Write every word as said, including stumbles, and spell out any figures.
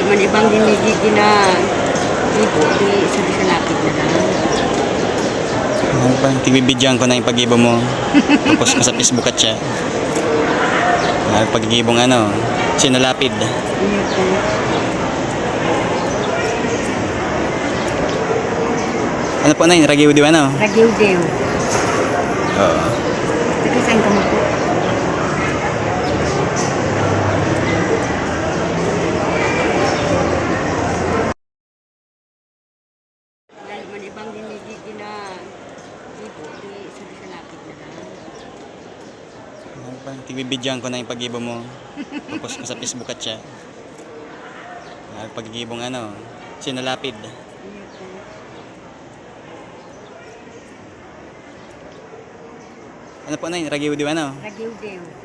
Man ibang dinigigina, ibo, di sabi sa lapit na lang. Ano pa? Tigbibidyoan ko na yung pag-ibo mo. Tapos ko sa Facebook at siya. Ah, pag-iibong ano, sinulapid. Ano po? Ano po na yun? Ragiw di ano? Ragiw-diw. Oo. Taga saan ka mo po? Dahil man ibang dinigigina, ibo, di sabi sa lapit na lang. Ano pa? Tigbibidyoan ko na yung pag-ibo mo. Tapos ko sa Facebook at siya. Ah, pag-iibong ano, sinulapid. Ano po? Ano po na yun? Ragiw di ano? Ragiw-diw.